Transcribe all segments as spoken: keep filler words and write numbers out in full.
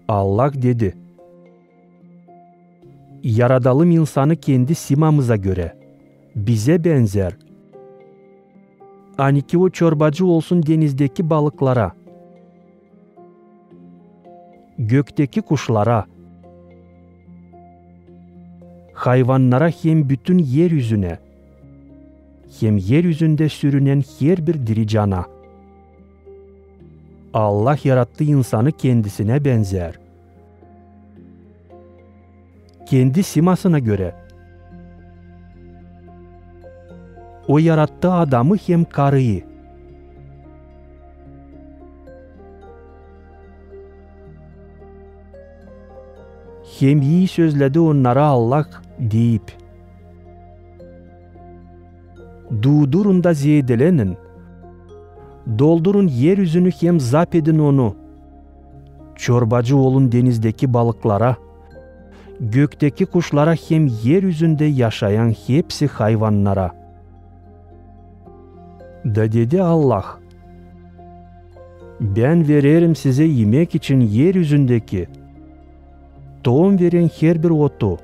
Allah dedi: Yaradalım insanı kendi simamıza görä, bizä benzär. Ani ki o çorbacı olsun denizdeki balıklara, gökteki kuşlara, hayvannara hem bütün er üzünä, hem er üzündä sürünän herbir diri cana. Allah yarattı insanı kendisinä benzär, kendi simasına görä. O yarattı adamı hem karıyı. Hem ii sözledi onnara Allah, deyip: Duudurun da zeedelenin, doldurun er üzünü hem zap edin onu. Çorbacı olun denizdeki balıklara, gökteki kuşlara hem er üzündä yaşayan hepsi hayvannara. Da dedi Allah: Bän vererim sizä imäk için er üzündeki toum verän herbir otu,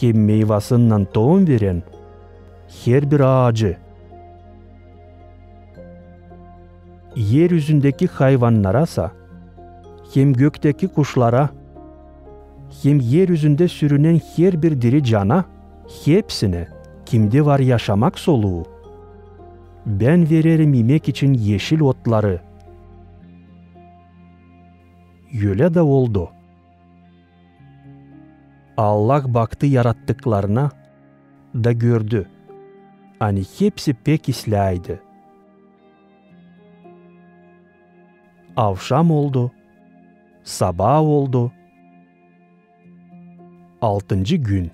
hem meyvasınnan toum verän herbir aacı. Er üzündeki hayvannara sa, hem gökteki kuşlara, hem er üzündä sürünän herbir diri cana, hepsinä, kimdä var yaşamak soluu, bän vererim imäk için eşil otları. Ölä da oldu. Allah baktı yarattıklarına da gördü, ani hepsi pek islääydi. Avşam oldu, sabaa oldu, altıncı gün.